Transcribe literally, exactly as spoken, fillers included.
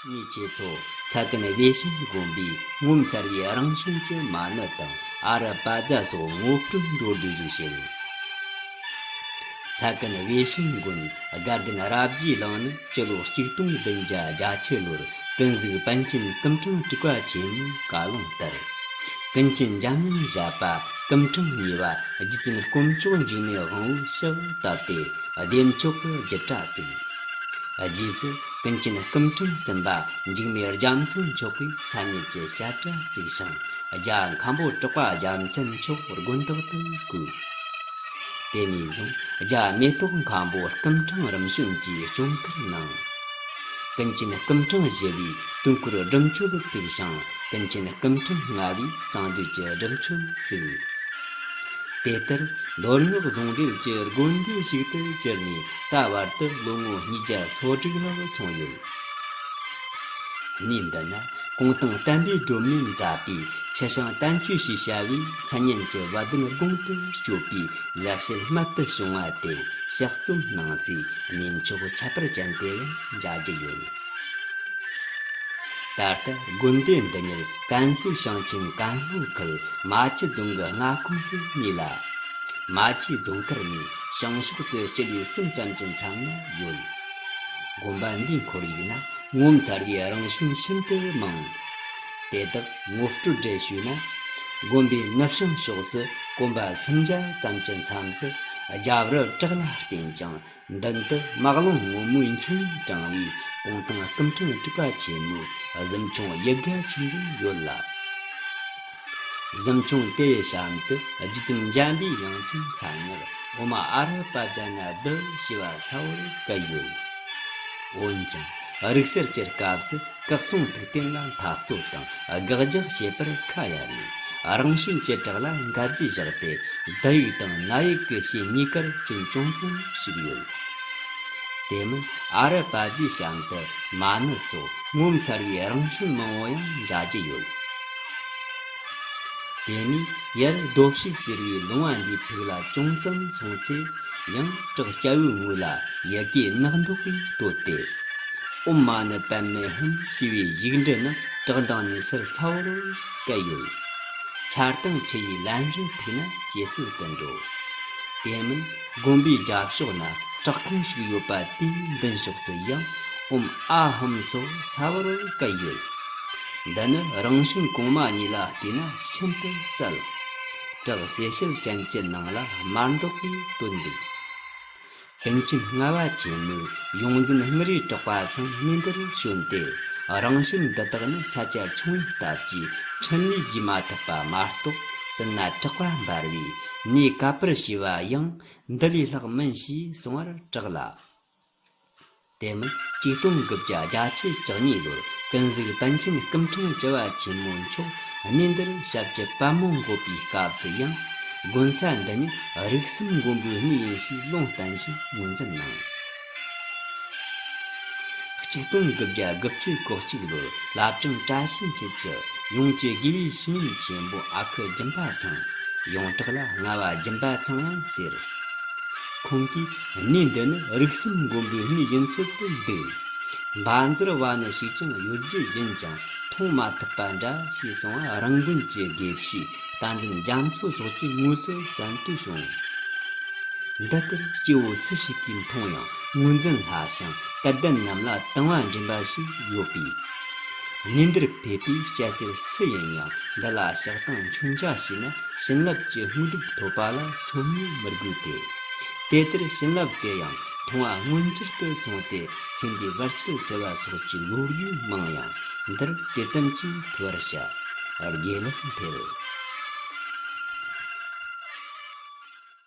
ནས་ཁྱེད་ཚོ་ཚ་ཀན་བེ་ཤིང་དགོན་པའི་ངོ་མཚར་བའི་རང་བྱོན་གྱི་མ་ཎི་དང་ཨ་རུ་པ་ཛ་སོགས་ངོ་སྤྲོད་མདོར་བསྡུས་ཤིག་བྱེད། ཚ་ཀན་བེ་ཤིང་དགོན་དགའ་ལྡན་རབ་རྒྱས་གླིང་ནི་སྤྱི་ལོ་ཆིག་སྟོང་བདུན་བརྒྱ་བརྒྱད་ཅུ་ལོར་ཀུན་གཟིགས་པཎ་ཆེན་སྐུ་ཕྲེང་དྲུག་པ་ཆེན་མོའི་བཀའ་ལུང་ལྟར། ཀུན་མཁྱེན་འཇམ་དབྱངས་བཞད་པ་སྐུ་ཕྲེང་གཉིས་པ་རྗེ་བཙུན་དཀོན་མཆོག་འཇིགས་མེད་དབང་པོའི་ཕྱག་བཏབ་སྟེ་བདེ་མཆོག་གི་རྒྱུད་གྲྭ་བཙུགས། རྗེས་སུ་ཀུན་མཁྱེན་སྐུ་ཕྲེང་གསུམ་པ་འཇིགས་མེད་རྒྱ་མཚོ་མཆོག་གིས་མཚན་ཉིད་ཀྱི་བཤད་གྲྭ་བཙུགས་ཤིང་། རྒྱ་མཁན་པོ་གྲགས་པ་རྒྱལ་མཚན་མཆོག་དགོན་བདག་ཏུ་བསྐོས། དེ་ནས་བཟུང་རྒྱ་མེ་ཏོག་མཁན་པོ་སྐུ་ཕྲེང་རིམ་བྱོན་གྱིས་སྐྱོང་ཁུར་གནང་། ཀུན་མཁྱེན་སྐུ་ཕྲེང་བཞི་པས་དུས་འཁོར་སྒྲུབ་མཆོད་བཙུགས་ཤིང་། ཀུན་མཁྱེན་སྐུ་ཕྲེང་ལྔ་པས་གསང་འདུས་ཀྱི་སྒྲུབ་མཆོད་བཙུགས། དེ་ལྟར་མདོ་སྔགས་ཟུང་འབྲེལ་གྱི་དགོན་སྡེ་ཞིག་ཏུ་གྱུར་ནས་ད་བར་དུ་ལོ་ངོ་ཉིས་བརྒྱ་སོ་དྲུག་ལྷག་སོང་ཡོད། གནས་འདི་ན་གུང་ཐང་བསྟན་པའི་སྒྲོན་མེ་མཛད་པའི་ཆུ་བྱང་བསྟན་བཅོས་ཞེས་བྱ་བའི་མཚན་སྙན་གྱི་བ་དན་དགུང་དུ་གཅོད་པའི་ལེགས་བཤད་རྨད་དུ་བྱུང་བ་དེ་ཕྱག་རྩོམ་གནང་སའི་གནས་མཆོག་ཁྱད་པར་ཅན་དེ་ཡང་མཇལ་རྒྱུ་ཡོད། ད་ལྟ་དགོན་སྡེ་འདི་ཉིད་ཀན་སུའུ་ཞིང་ཆེན་ཀན་ལྷོ་ཁུལ་མ་ཆུ་རྫོང་གི་མངའ་ཁོངས་སུ་གནས་ལ། མ་ཆུའི་རྫོང་མཁར་ནས་བྱང་ཕྱོགས་སུ་སྤྱི་ལེ་གསུམ་ཙམ་གྱི་མཚམས་ན་ཡོད། དགོན་པ་འདིའི་ཁོར་ཡུག་ན་ངོ་མཚར་བའི་རང་བྱོན་ཤིན་ཏུ་མང་། དེ་དག་ངོ་སྤྲོད་འགྲེལ་ཞུས་ན། དགོན་པའི་ནུབ་བྱང་ཕྱོགས་སུ་གོམ་པ་སུམ་བརྒྱ་ཙམ་གྱི་མཚམས་སུ་རྒྱབ་རི་བྲག་ལ་བརྟེན་ཅིང་། མདུན་དུ་མ་རླུང་སྔོན་མོའི་འཕྱོངས་དྲངས་པའི་གུང་ཐང་སྐུ་ཕྲེང་དྲུག་པ་ཆེན་མོའི་གཟིམ་ཆུང་ཡུལ་དགའ་ཆོས་འཛོམས་ཡོད་ལ། གཟིམ་ཆུང་དེའི་གཤམ་དུ་རྗེ་བཙུན་འཇམ་པའི་དབྱངས་ཀྱི་མཚན་སྔགས་ཨོཾ་ཨ་ར་པ་ཛ་ན་དྷཱིཿ་ཞེས་པ་གསལ་བོར་བཀོད་ཡོད། འོན་ཀྱང་རིག་གསར་གྱི་སྐབས་སུ་སྐུ་གསུང་ཐུགས་རྟེན་ལ་འཐབ་རྩོད་དང་དགག་རྒྱག་བྱེད་པར་ཁ་གཡར་ནས། རང་བྱོན་གྱི་བྲག་ལ་མགར་རྫས་བཞག་སྟེ། བསྡུ་ཡིག་དང་ནད་ཡིག་གི་ཞེས་གཉིས་ཀར་སྐྱོན་ཅུང་ཙམ་ཞིག་ཡོད། དེ་མིན་ཨ་ར་པ་ཛའི་གཤམ་དུ་མ་ཎི་སོགས་ངོ་མཚར་བའི་རང་བྱོན་མང་བོ་ཡང་མཇལ་རྒྱུ་ཡོད། དེ་ནས་ཡར་རྡོ་ཕྱུགས་ཟེར་བའི་ལུང་བ་འདིའི་ཕུག་ལ་ཅུང་ཙམ་སོང་ཚེ། ཡང་བྲག་སྐྱ་བོའི་ངོས་ལ་ཡི་གེ་ནག་མདོག་གིས་བཏོད་དེ། ཨོཾ་མ་ཎི་པདྨེ་ཧཱུྃ་ཞེས་པའི་ཡིག་འབྲུ་རྣམས་བྲག་མདངས་ནས་ཟུར་གསལ་བོར་བཀོད་ཡོད། ཆ་ལྟང་ཆུ་ཡི་ལན་རེ་ཐིག་ན་ཇེ་གསལ་དུ་འགྲོ། དེ་མིན་དགོན་པའི་རྒྱབ་ཕྱོགས་ན་བྲག་ཁུང་ཞིག་ཡོད་པ་དེའི་མདུན་ཕྱོགས་སུ་ཡང་ཨོཾ་ཨཱཿཧཱུྃ་སོགས་གསལ་བོར་བཀོད་ཡོད། འདི་ནི་རང་བྱོན་གོང་མ་ཉིད་ལ་བལྟས་ན་ཤིན་ཏུ་གསལ། བྲག་སེ་ཤེལ་ཅན་གྱི་ནང་ལ་དམར་མདོག་གིས་བཏོད་འདུག། པཎ་ཆེན་ལྔ་པ་ཆེན་མོའི་ཡོངས་འཛིན་དངུལ་རས་གྲགས་པ་ཚང་གནས་འདིར་བྱོན་ཏེ། རང་བྱོན་འདི་དག་ནི་ས་ཆ་ཆུང་བའི་སྟབས་ཀྱིས་འཕྲིན་ལས་རྒྱས་མ་ཐུབ་པ་མ་གཏོགས། སྲིད་ན་གྲགས་པ་འབར་བའི་གནས་གབ་པར་བྱས་པ་ཡང་འདི་ལས་ལྷག་མིན་ཞེས་གསུང་བར་གྲགས་ལ། དེ་མིན་ཆིག་སྟོང་དགུ་བརྒྱ་བརྒྱད་ཅུ་གྱ་གཉིས་ལོར་ཀུན་གཟིགས་པཎ་ཆེན་སྐུ་ཕྲེང་བཅུ་བ་ཆེན་མོ་མཆོག་གནས་འདིར་ཞབས་ཀྱི་པདྨོ་འགོད་པའི་སྐབས་སུ་ཡང་། དགོན་ས་འདི་ཉིད་རིགས་གསུམ་མགོན་པོའི་གནས་ཡིན་ཞེས་ལུང་བསྟན་ཞིང་ངོས་འཛིན་གནང་། ཆིག་སྟོང་དགུ་བརྒྱ་དགུ་བཅུ་གོ་གཅིག་ལོར་བླ་བྲང་བཀྲ་ཤིས་འཁྱིལ་གྱི་ཡོངས་ཀྱི་དགེ་བའི་བཤེས་གཉེན་ཆེན་པོ་ཨ་ཁུ་སྦྱིན་པ་ཚང་། ཡོངས་གྲགས་ལ་ལྔ་བ་སྦྱིན་པ་ཚང་ཡང་ཟེར། ཁོང་གིས་གནས་འདི་ནི་རིགས་གསུམ་མགོན་པོའི་གནས་ཡིན་ཚུལ་དུ་འདུག། བཛྲ་བ་ཎི་ཞིག་ཀྱང་ཡོད་རྒྱུ་ཡིན་ཀྱང་མཐོང་མ་ཐུབ་པ་འདྲ་ཞེས་གསུང་བ་རང་དགོན་གྱི་དགེ་བཤེས་བསྟན་འཛིན་རྒྱ་མཚོ་སོགས་ཀྱིས་དངོས་སུ་གསན་ཏེ་བྱུང་། འདི་ལྟར་སྐྱེ་བོ་སུ་ཞིག་གིས་མཐོང་ཡང་ངོས་འཛིན་སླ་ཞིང་དད་ལྡན་རྣམས་ལ་དང་བ་འདྲེན་པ་ཞིག་ཡོད་པས། གནས་འདིར་ཕེབས་པའི་སྐྱ་སེར་སུ་ཡིན་ཡང་འདི་ལ་ཕྱག་དང་མཆོད་མཇལ་བྱས་ན་བྱིན་རླབས་ཀྱི་དངོས་གྲུབ་ཐོབ་པ་ལ་སོམ་ཉི་མི་དགོས་ཏེ། དེ་ལྟར་བྱིན་རླབས་དེ་ཡང་མཐོང་བ་མངོན་གྱུར་དུ་སོང་སྟེ་ཚེ་འདིའི་བར་ཆད་སེལ་བ་སོགས་ཀྱི་ལོ་རྒྱུས་མང་ཡང་འདིར་དེ་ཙམ་གྱིས་ཐུ་བར་བྱ། དགེ་ལེགས་འཕེལ།